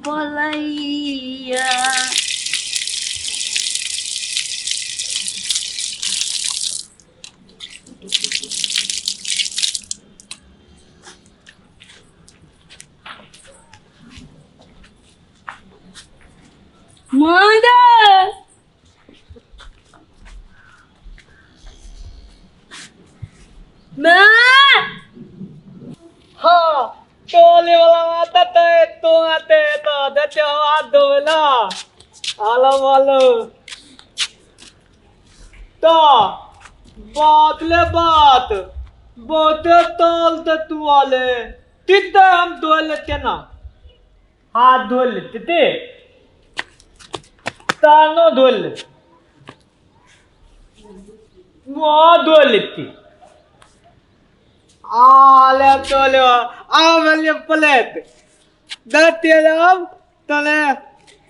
बोलैया। माँ माँ। हाँ, टोले वाला माता तो तो आते तो देते हो हाथ धोवेला आलो बोलो तो बात ले बात बहुते तोल ते तू आले तिते हम धो लेते ना हाथ धो लेते ते तानो धो लेते मुँह धो लेती आले तोले आवले प्लेट दते अब तले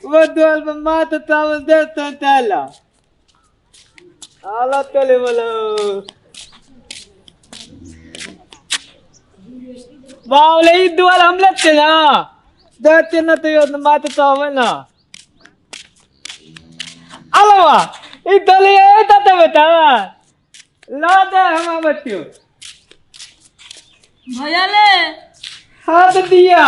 वो दोल में मात चावल देते तला आला तोले बोलो बावले ई दुआल हम लेते ना देते ना तो यो मात चावल ना अलावा ई तले ए तते बेटा ला दे हम बच्चियों भैया ले हाथ दिया।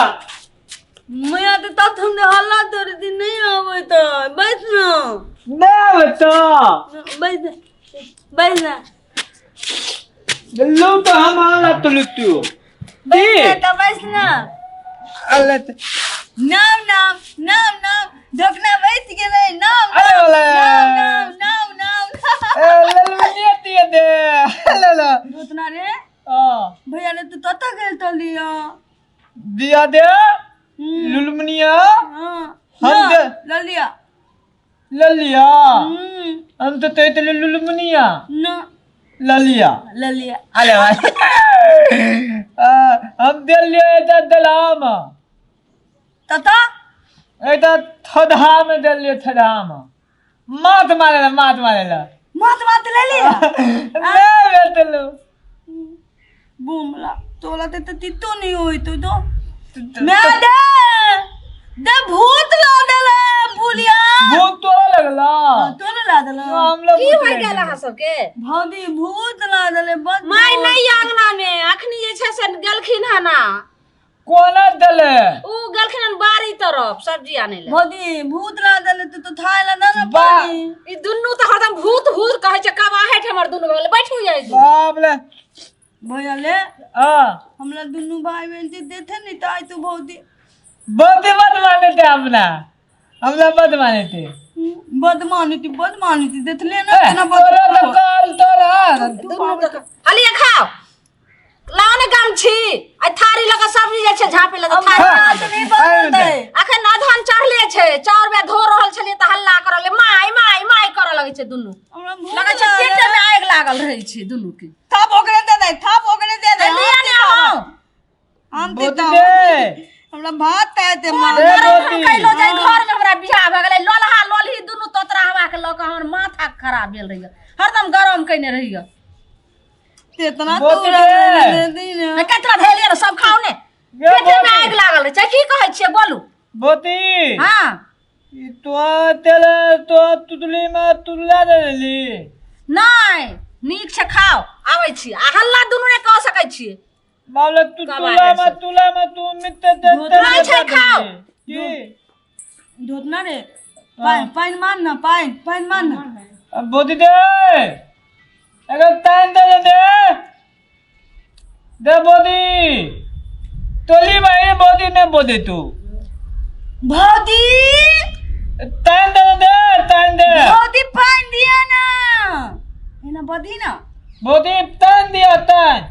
मैं तो तब तुमने हल्ला तोड़ दी नहीं आवे तो बैठ ना। नहीं आवे तो बैठ बैठ ना। लो तो हम हल्ला तो लुटू बैठ तो बैठ ना। अल्लाह तो नाम नाम नाम नाम ढोकना बैठ गेलै नाम अरे वाला नाम नाम नाम ए ललमुनिया दिया दे ले ला। ढोकना रे हां भैया ने तू तत गेल तो लिया दिया दे लुलमुनिया। हां हम दे ललिया ललिया हम तो ते ते लुलमुनिया ना ललिया ललिया। अरे भाई हम दे लिया एटा दलाम तता एटा थधा में दे लिया थधा में मात मारेला मात मारेला मात मात ले लिया ले बेतलो बूमला तोला ते त तितो नहीं होई तो तो मैं दे दे भूत ला देले बुलिया भूत तोरा लगला। तोरा ला देले हम लोग की भइ गेल अहाँ सबके भौजी भूत ला देले बस माय नहीं अंगना में अखनी जे छै से गेलखिन हन ना कोना देले उ गेलखिन हन बाड़ी तरफ सब्जी आने ले भौजी भूत ला देले तू तो थाय ला ना पानी ई दुन्नू तऽ हरदम भूत भूत कहै छै कबाहट हमर दुन्नू भऽ गेलै बैठू जाइ बाप रे भैया ले हां हमरा दुन्नू भाई बहन जे देथे नहीं तो आई तू भौजी बहुत बद माने थे अपना हमरा बद माने थे बदमानी थी बदमानी थी देखले ना केना तोरा तो काल तोरा हलिया खाओ लाओ ने गमछी आ थारी लगा सब्जी जे छै झापे लगा थारी नहीं बनतै अखन अधन चढ़ले छै चाउर में धो रहल छलियै तऽ हल्ला करऽ ले माय माय माय करऽ लगै छै दुन्नू लगै छै पेटे में आगि लागल रहै छै दुन्नू के थाप ओकरे दे दे थाप ओकरे दे दे लिया ने आउ हम बोती देता दे हमरा भात आते मां दे बोती कैलो जाय घर में हमरा बियाह भऽ गेलै लोलहा लोलही दुनू तोतरा हवा के लऽ कऽ हमर माथा खराब भेल रहैया हरदम गरम कयने रहैया तेतना बोती तोरा दे। दे दी ना केतना धेलियै ने सब खाउ ने गे पेटे में बोती। आगि लागल रहै छै की कहै छियै बोलू बोती हँ ई तो तेल तो तुतली में तुतला दे देली नहि नीक छै खाउ आबै छी आ हल्ला दुनू नहि कऽ सकै छियै बाबला तू तुला में तुला में तू मित्ते दे दे नहि छै खाउ की धोतना रे पानि पानि मान ना पानि पानि मान ना अब बोती दे अगर तान दे दे दे बोती तोली भाई बोती ने बोती तू भौजी तान दे दे तान दे भौजी पानि दिया ना एना बदी ना बोती तान दिया तान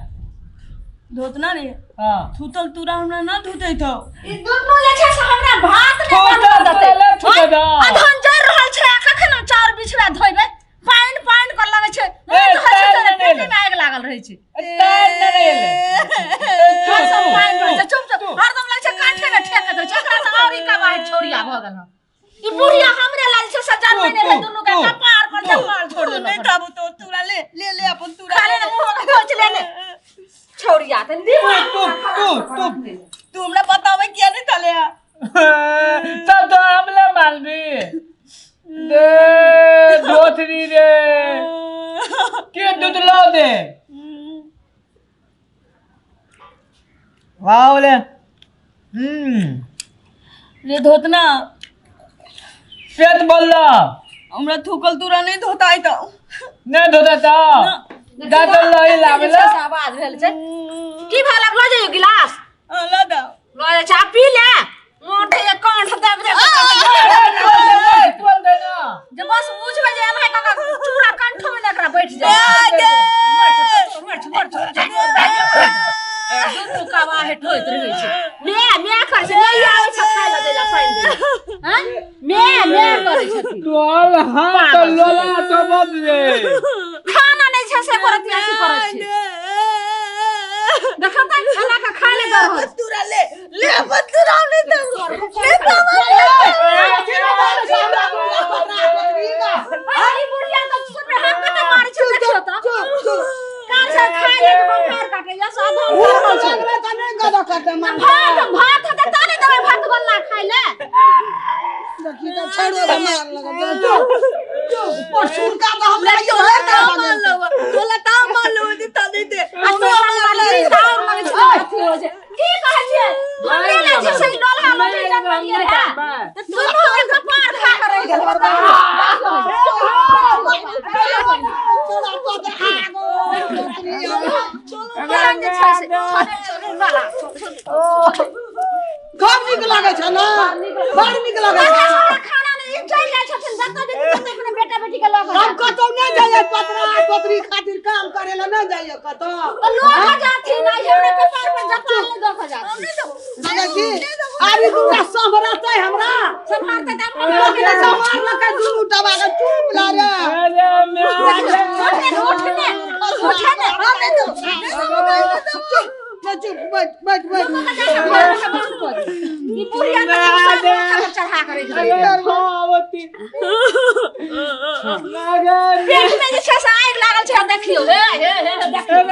धोतना रे हाँ थूतल तूरा हमरा ना धुतै थौ ई दुनू जे छै से हमरा भात नहि थूतल बनबऽ देतै तोरा थूतल दा। अधन जरि रहल छै आ कखन हम चाउर बिछुआ धोइबै पानि पानि कर लगै छै ए, मोन तऽ होइ छै ताल तोरा नहि पेटे मे आगि लागल रहै छै तान दे रे हरदम पानि रहै छै चुप चुप हरदम लगै छै काठे मे ठेकैत रहै छै एकरा से और ई कबाहट छौड़िया भऽ गेल हन ई बुढ़िया हमरे लाल छै से जानबै नहि रहै दुनू के कपार पर चप्पल छोड़ नहीं देलक ताबू तो तूरा ले ले ले अपन तूरा खाले ने मुंह में खोच ले ने छौड़िया त दिमाग तू तू तू तू हमरा बतावे किया नहीं तले हम्म। रे धोतना। पेट बोलला। हमरा थूकल तूरा नहीं धोताई तो। नहीं धोता तो दादल लही लावेला। आवाज भेल छै की भए लगलो जे गिलास? ला दा। लऽ जाइ छै आ पी ले मोर दे कांठ दब दे। बोल दे ना। जे बस बुझबै जे एना काका चूड़ा कंठो में एकरा बैठ जाय। मर मर मर दुनू कवा हेठोइत रहै छै। मे मे करै छै, नहि आबै छै खाय लए दै लए पानि दै लए। हँ? मे मे करै छथिन। तोल हाथ तो लोला तो बद दे। खाना नहि छै से करत अथी करत छै। देखो तऽ खाना के खाय ले दऽ रहल। तूरा ले ले बतूरा ले दे ले बाबा। अरे बुढ़िया तऽ सुन हम कते मारै छै देखियौ तऽ। कार से खाय ले तऽ बम्फार काटैया साधा रहल छै। भात भात हेतै तऽ नहि देबै भात गोल्ला खाय ले। तोला ता मार लो ता दे दे। आ तोरा लगै छै और लगै छै अथी होइ छै। की कहै छियै? हमरे ले छै से लोलहा लोटी जनमलियै रहै। तऽ दुनू के कपार खा के रहि गेल। केहन जे छै से छोड़ू लोलहा, छोड़ू। खूब नीक लागै छै ने, बड़ नीक लागै छै। खाना नहि चलि जाइ छथिन जतऽ जेथिन ततऽ अपने बेटा बेटी के लऽ कऽ। हम कतौ नहि जाइए, पतरा पतरी खातिर काम करे ला नहि जाइए कतौ। तऽ लऽ कऽ जाथिन आ हमरे कपार पर जपाल नहि दऽ कऽ जाथिन। दादा जी आबी दूरा सम्हरतै हमरा। सम्हारतै तऽ हम। लोकने सम्हारलकै दुनू टबा के चुप ला रे। अरे मैं उठने उठने उठने। चुप चुप बैठ बैठ बैठ। ई बुढ़िया के सब माथा पर चढ़ा के रखि देलकै। भावती नागर। पेट में जे छै से आगि लागल छै। देखियौ हे हे हे देखियौ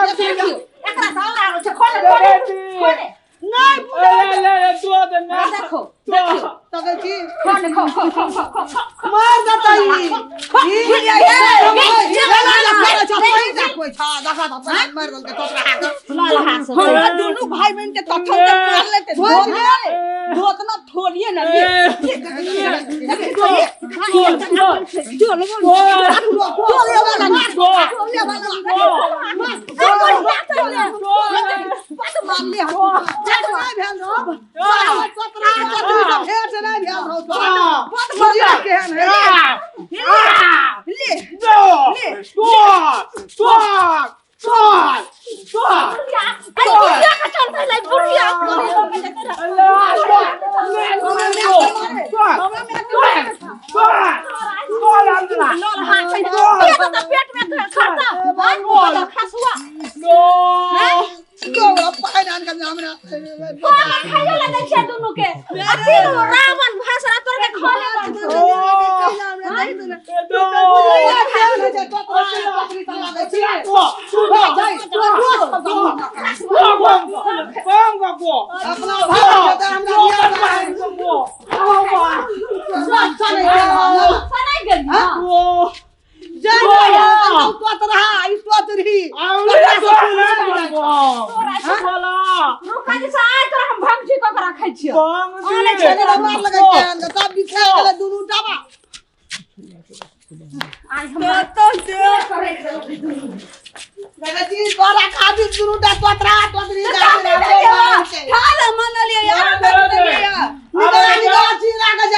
देखियौ एकरा से और लागल छै। खोले खोले खोले। नहि। अरे ले ले तू दे ना। देखो देखियौ। तकै छी। खोले खो खो खो खो खो खो। मार देतै ई। ई हमरा दुनू भाई बहन के तथन के मार लेते धोतना थोड़िए ना ले। चल चल बुढ़िया के चलते लै बुढ़िया। पेट में खरता खसुआ खाइयो ला दै छै दुनू के। आ तीनू रावण भासरा तोड़ के खोले पड़तौ। सनाइ गेल। रुका जे आइ तोरा हम भंगठी कऽ के रखै छियौ। आइ हमरा तो दे। करै छै। खाला मानलिए यार।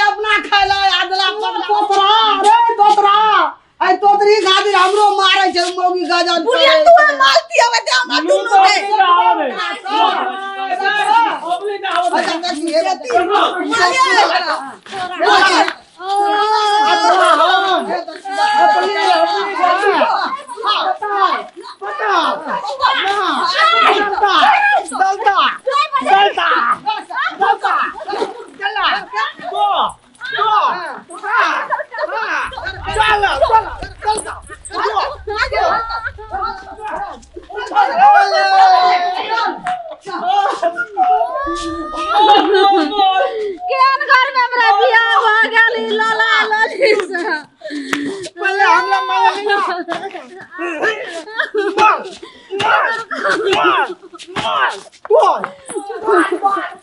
अपना खाइला आदला तोतरा रे तोतरा आई तोतरी खातिर हमरो मारे छै मौगी गजन। बुढ़िया तू मालती हवे दे हमरा दुनू दे। केहन घर में हमरा बियाह भऽ गेल ई लोला लोली से। पहले हमला मारा ना। मार मार मार मार। तोहर बात।